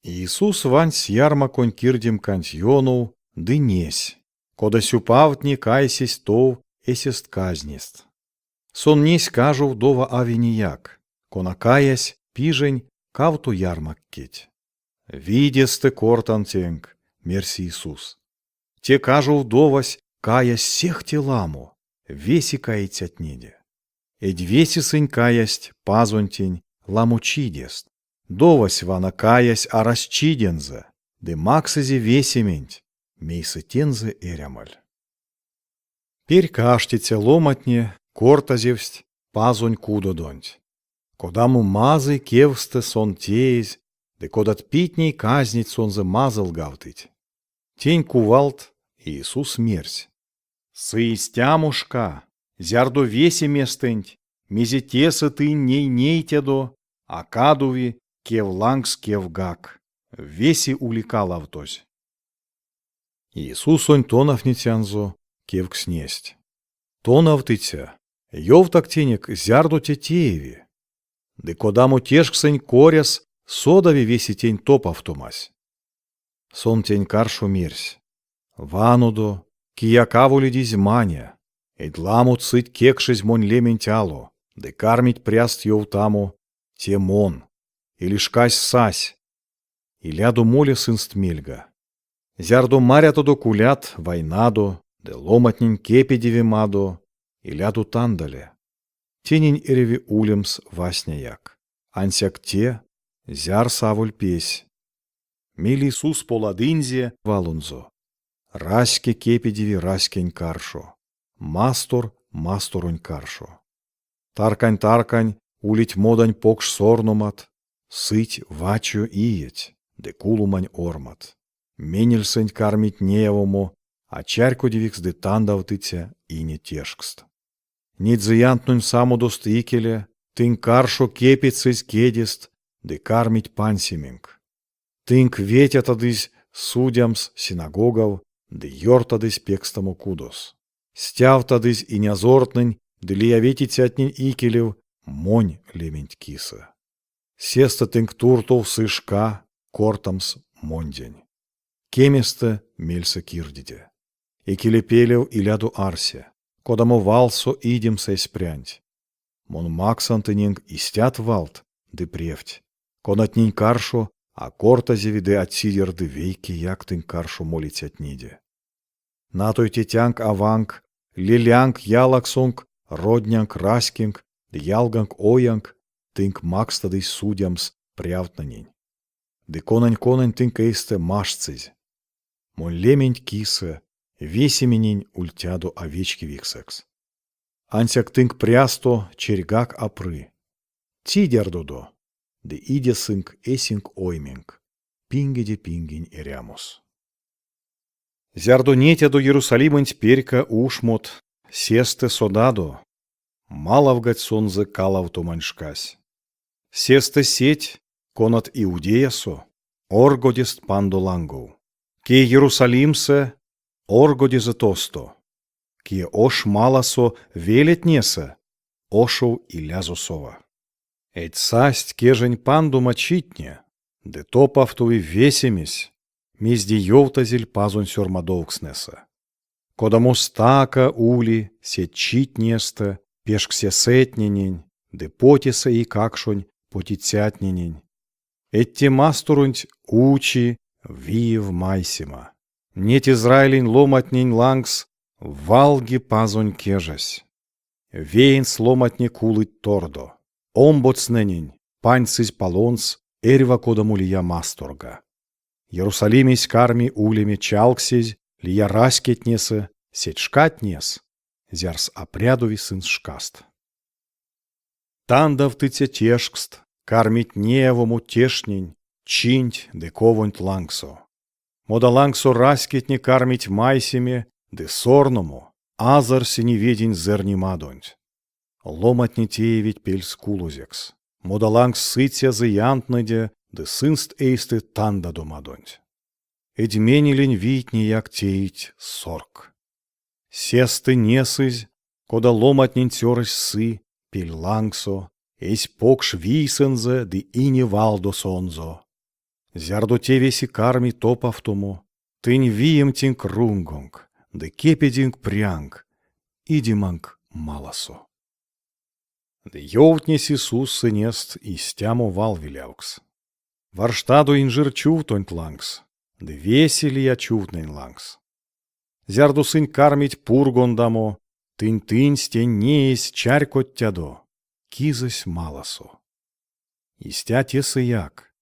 Иисус вансь ярмаконь кирдемканть ёнов ды несь, кода сюпавтне кайсесть тов эсест казнест. Сон несь кажов дова авинеяк, кона каясь пижень кавто ярмаккеть. Видестэ кортан тенк, мерсь Иисус. Те кажов довась каясь сехте ламо весе каицятнеде. Эдь весе сынь каясть Пазонтень ламочидест. Довась вана каясь арасьчидензэ ды максызе весементь, мейсэ тензэ эрямоль. Перька аштиця ломантне кортазевсть Пазонь кудодонть. Кодамо мазый кевстэ сон теезь ды кодат питней казнеть сонзэ мазылгавтыть. Тень кувалт Иисус мерсь: Сы истямо шка, зярдо весе местэнть, мезе тесэ тынь ней нейтядо, а кадови кев лангс кевгак, весе ули калавтозь. Иисусонь тонавтницянзо кевкстнесть: Тонавтыця, ёвтак тенек, зярдо те тееви? Ды кодамо тешксэнь коряс содави весе тень топавтомась? Сон тень каршо мерсь: Ванодо, кияк аволидизь маня, эдь ламот сыть кекшезь монь лементь ало, ды кармить пряст ёвтамо: те мон, эли шкась сась. Илядо моле сынст мельга. Зярдо марятадо кулят войнадо ды ломантнень кепедевемадо, илядо тандале. Тенень эряви улемс васняяк. Ансяк те, зярс аволь песь. Мейле Иисус поладынзе валонзо: Раське кепедеви раськень каршо, мастор масторонь каршо. Таркань-таркань улить модань покш сорномат, сыть вачо иеть ды куломань ормат. Менельсэнть кармить неявомо ачарькодевикс ды тандавтыця ине тешкст. Неть зыянтнэнь самодост икеле тынк каршо кепедьсызь кедест ды кармить пансеменк. Тынк ветятадызь судямс синагогав ды ёртадызь пекстамо кудос. Стявтадызь инязортнэнь ды лия ветицятнень икелев Монь лементь кисэ. Сестэ тынк туртов сы шка кортамс Мондень. Кеместэ мельсэ кирдиде. Икелепелев илядо арсе, кодамо валсо идемс эсь прянть. Мон максан тыненк истят валт ды превть, конатнень каршо а кортазеви ды а цидярды вейкеяк тынк каршо молицятнеде. Натой тетянк-аванк, лелянк, ялаксонк, роднянк, раськенк ды ялганк-оянк тынк макстадызь судямс прявтнэнень. Ды конань-конань тынк эйстэ маштсызь. Монь лементь кисэ весеменень ультядо авечкевиксэкс. Ансяк тынк прясто черьгак а пры. Цидярдодо ды идесынк эсенк ойменк пингеде пингень эрямос. Зярдо нетядо Ерусалименть перька ушмот, сестэ содадо, малавгадсь сонзэ калавтомань шкась. Сестэ сеть, конат Иудеясо, оргодест пандо лангов. Кие Ерусалимсэ, оргодезэ тосто. Кие ош маласо велетнесэ, ошов илязо сова. Эдь састь кежень пандома читне, ды топавтови весемесь, мезде ёвтазель Пазонь сёрмадовкстнэсэ. Кодамо стака ули сеть читнестэ пешксесэтненень ды потесэ эйкакшонь потицятненень. Эдь те масторонть учи виев майсема. Неть Израилень ломантнень лангс валги Пазонь кежесь. Веенст ломантне кулыть тордо, омбоцтнэнень паньсызь полонс эрьва кодамо лия масторга. Ерусалимесь карми улеме чалгсезь лия раськетнесэ сеть шкатнес, зярс а прядови сынст шкаст. Тандавтыця тешкст кармить неявомо тештнень, чинть ды ковонть лангсо. Мода лангсо раськетне кармить майсеме ды сорномо азарсь иневедень зэрнемадонть. Ломантне теевить пельскулозекс, мода лангс сыця зыянтнэде ды сынст эйстэ тандадомадонть. Эдь менелень вийтнеяк теить сорк. Сестэ несызь, кода ломантнень цёрась сы пель лангсо, эсь покш вийсэнзэ ды ине валдосонзо. Зярдо те весе карми топавтомо, тынь виемтинк рунгонк ды кепединк прянк, идеманк маласо. Ды ёвтнесь Иисус сынест истямо валвелявкс. Варштадо инжир чувтонть лангс ды весе лия чувтнэнь лангс. Зярдо сынь кармить пургондамо, тынь тынсь тень неезь чарькодтядо, кизэсь маласо. Истя тесэяк.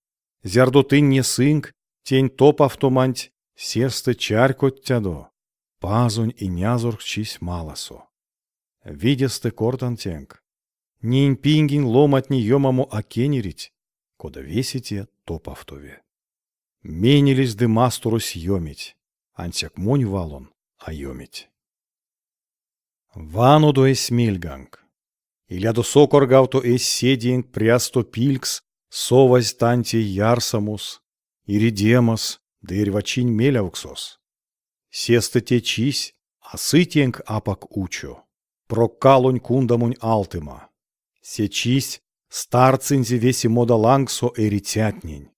Зярдо тынь несынк тень топавтоманть, сестэ чарькодтядо, Пазонь Инязорксчись маласо. Видестэ кортан тенк, неень пингень ломантне ёмамо а кенерить, кода весе те топавтови. Менелесь ды масторось ёмить, ансяк монь валон а ёмить. Ванодо эсь мельганк. Илядо сокоргавто эсь седеенк прясто пильгс совазь тантей ярсамос, иредемас ды эрьва чинь мелявксос. Сестэ те чись а сы тенк апак учо, прок калонь кундамонь алтыма. Се чись старцинзе весе мода лангсо эрицятнень.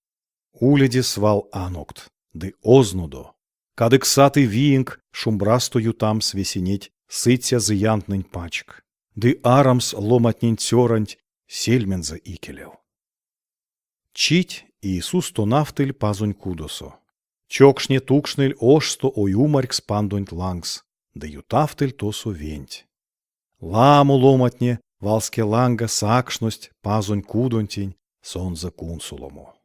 Уледе свал анокт ды ознодо, кадык саты виенк шумбрасто ютамс весе неть сыця зыянтнэнь пачк ды арамс ломантнень цёранть сельмензэ икелев. Чить Иисус тонавтыль Пазонь кудосо. Чокшне тукшныль ошсто ойумарькс пандонть лангс ды ютавтыль тосо венть. Ламо ломантне валске ланга сакшность Пазонь кудонтень сонзэ кунсоломо.